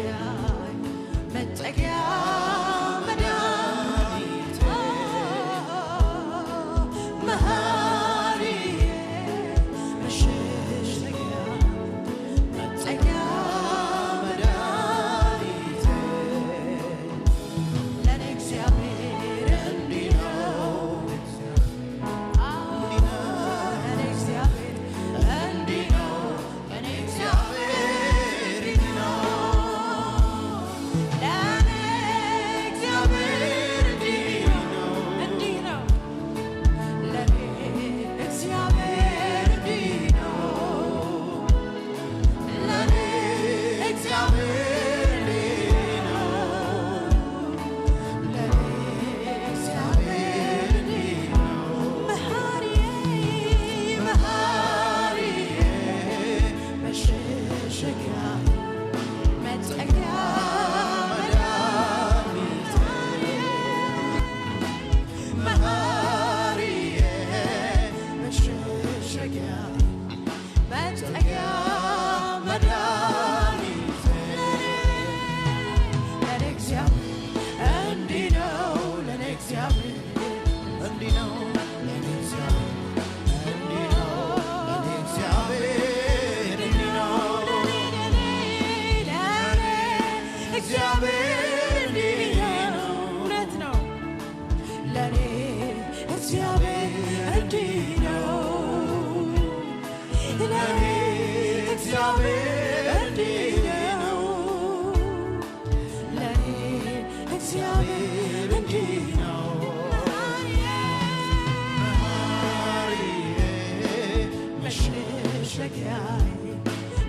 መሸሸጊያ መጠጊያ መድኃኒቴ መሐሪዬ መሸሸጊያ መጠጊያ መድኃኒቴ ለኔ እግዚአብሔር እንዲህ ነው። ለኔ እግዚአብሔር እንዲህ ነው። ለኔ እግዚአብሔር እንዲህ ነው። ለኔ እግዚአብሔር እንዲህ ነው። እንዲህ ነው። ለኔ እግዚአብሔር እንዲህ ነው። ለኔ እግዚአብሔር እንዲህ ነው። ለኔ እግዚአብሔር እንዲህ ነው። መሐሪዬ መሐሪዬ መሸሸጊያ መጠጊያ መድኃኒቴ መሐሪዬ መሸሸጊያ መጠጊያ መድኃኒቴ ለኔ እግዚአብሔር እንዲህ ነው። ለኔ እግዚአብሔር እንዲህ ነው ለኔ እግዚአብሔር እንዲህ ነው ለኔ እግዚአብሔር እንዲህ ነው ለኔ እግዚአብሔር እንዲህ ነው። እውነት ነው። ለኔ እግዚአብሔር እንዲህ ነው። ለኔ እግዚአብሔር እንዲህ ነው። ለኔ እግዚአብሔር እንዲህ ነው። መሐሪዬ መሸሸጊያ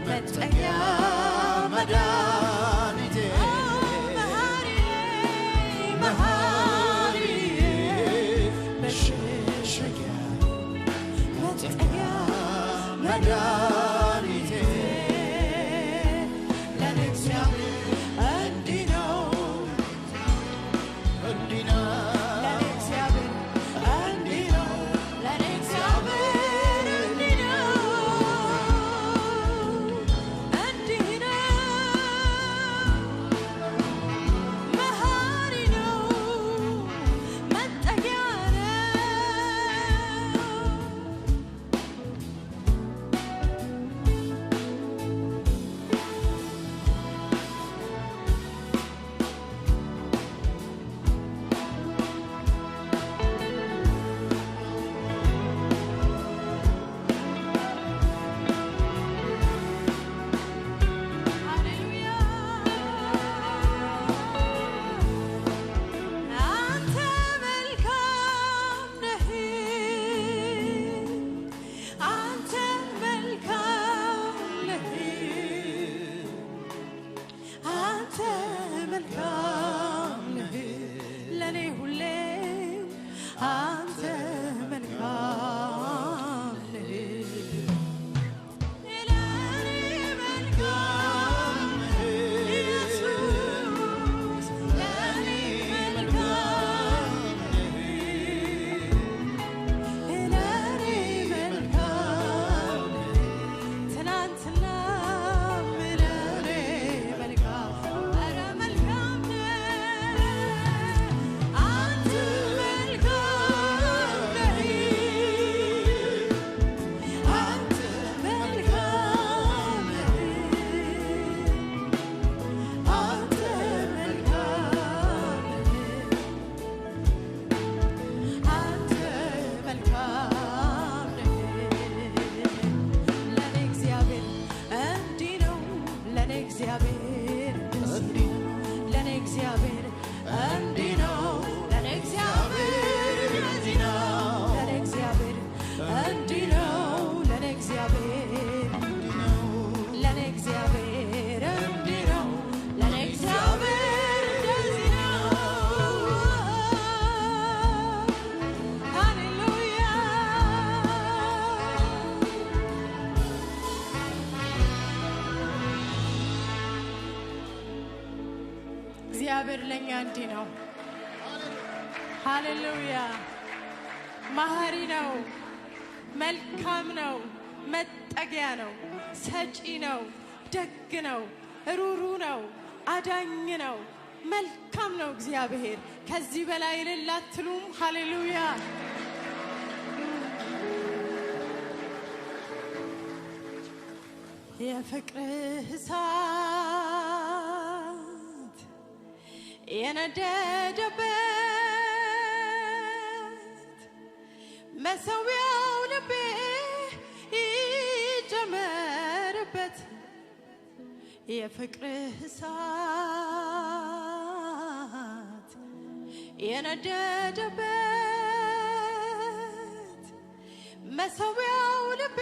መጠጊያ መድኃኒቴ መሐሪዬ መሸሸጊያ መጠጊያ መድኃኒቴ ለኔ እግዚአብሔር እንዲህ ነው። እንዲህ ነው ለኔ እግዚአብሔር እንዲህ ነው። ለኔ እግዚአብሔር እንዲህ ነው። እንዲህ ነው። መሐሪ ነው። መጠጊያ ነው። ሃሌሉያ አንተ መልካም ነህ፣ አንተ መልካም ነህ፣ አንተ መልካም ነህ ለኔ ሁሌም አንተ መልካም ነህ። ለኔ መልካም ኢየሱስ ለኔ መልካም ለኔ መልካም ትናንትና ለኔ መልካም ኧረ መልካም ነህ አንተ መልካም ነህ አንተ መልካም ነህ አንተ መልካም ነህ አንተ መልካም ነህ ለኔ እግዚአብሔር እንዲህ ነው። ለኔ እግዚአብሔር እንደዚህ ነው። ለኔ እግዚአብሔር እንዲህ ነው። ለኔ እግዚአብሔር እንደዚህ ነው። ለኔ እግዚአብሔር እንዲህ ነው። ለኔ እግዚአብሔር ለኔ እግዚአብሔር እንዲህ ነው። ለኔ እግዚአብሔር እንደዚህ ነው። ሃሌሉያ እግዚአብሔር ለእኛ እንዲህ ነው። ሃሌሉያ መሐሪ ነው፣ መልካም ነው፣ መጠጊያ ነው፣ ሰጪ ነው፣ ደግ ነው፣ ሩሩ ነው፣ አዳኝ ነው፣ መልካም ነው እግዚአብሔር። ከዚህ በላይ እልል አትሉም? ሃሌሉያ። የፍቅርህ እሳት የነደደበት መሰዊያው ልቤ ይጨመርበት። የፍቅርህ እሳት የነደደበት መሰዊያው ልቤ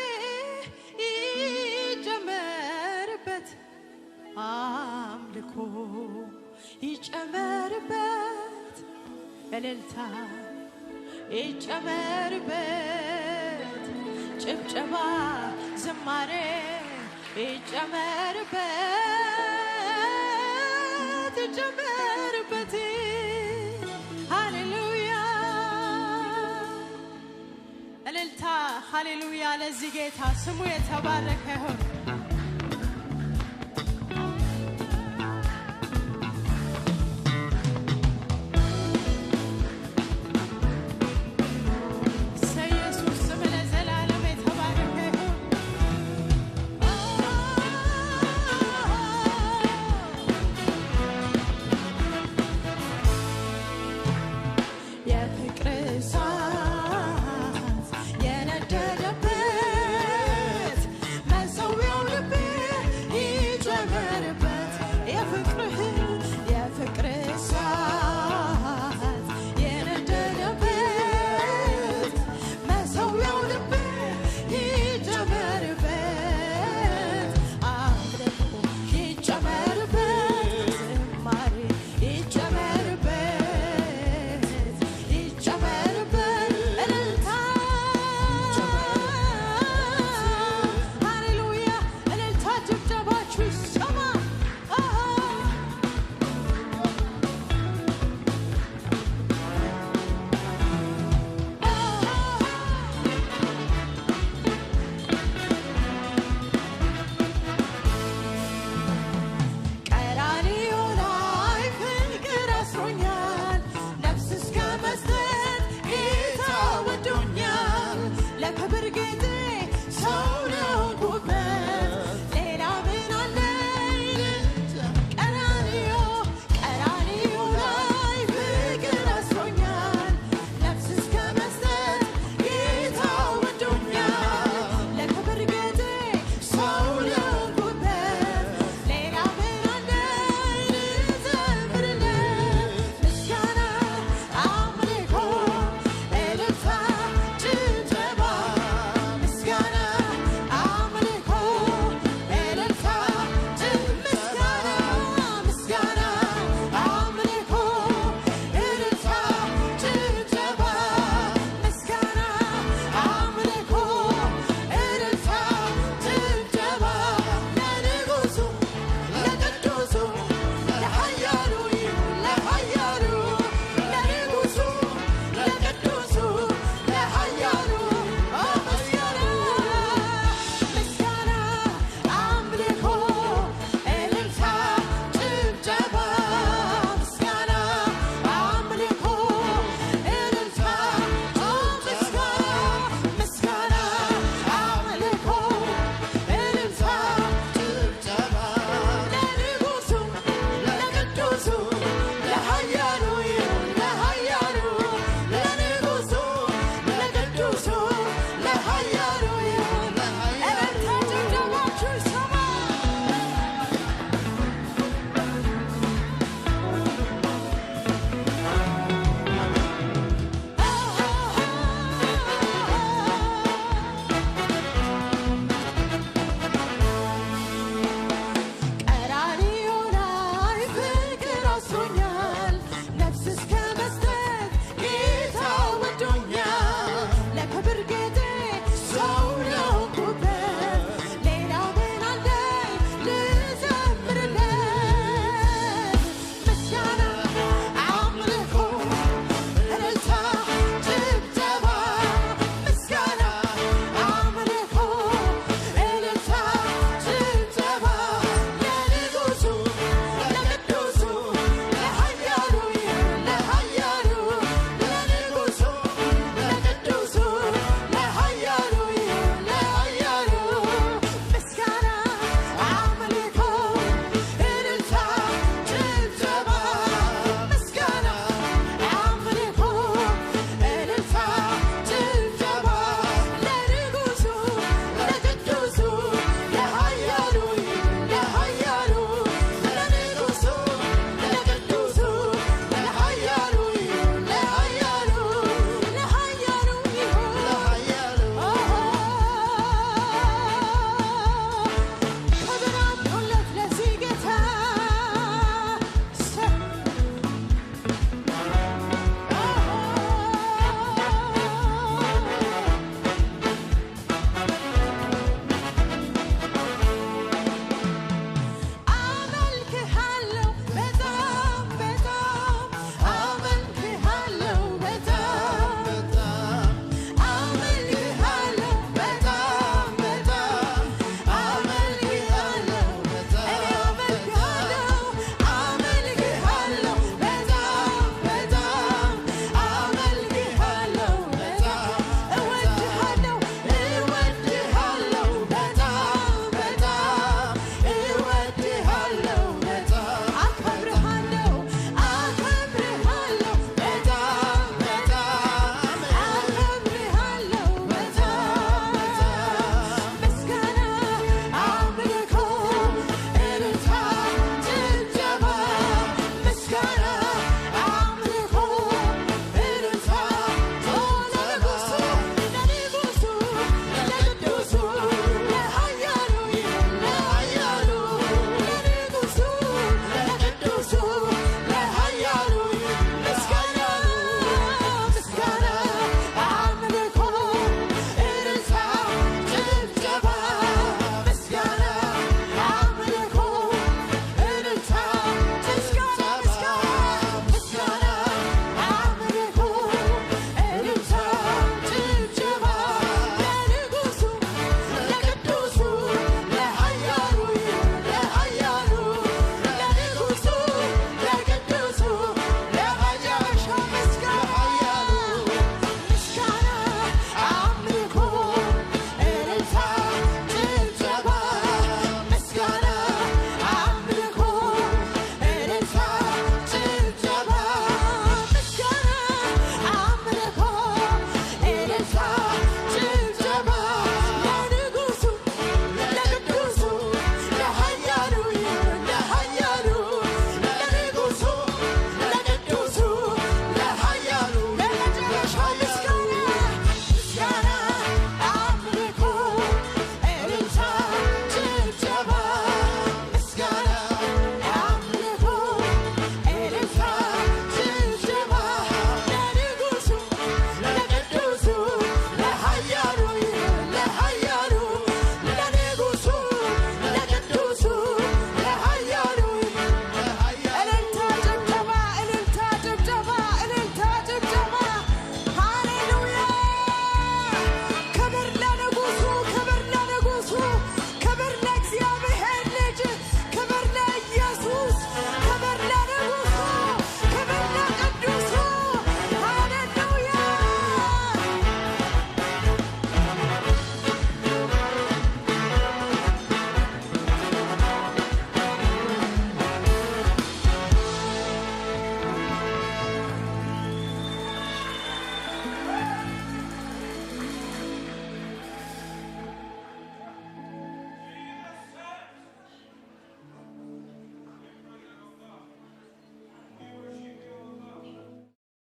ይጨመርበት። አምልኮ ይጨመርበት፣ እልልታ ይጨመርበት፣ ጭብጨባ ዝማሬ ይጨመርበት፣ ይጨመርበት። ሃሌሉያ፣ እልልታ፣ ሃሌሉያ ለዚህ ጌታ ስሙ የተባረከ ይሁን።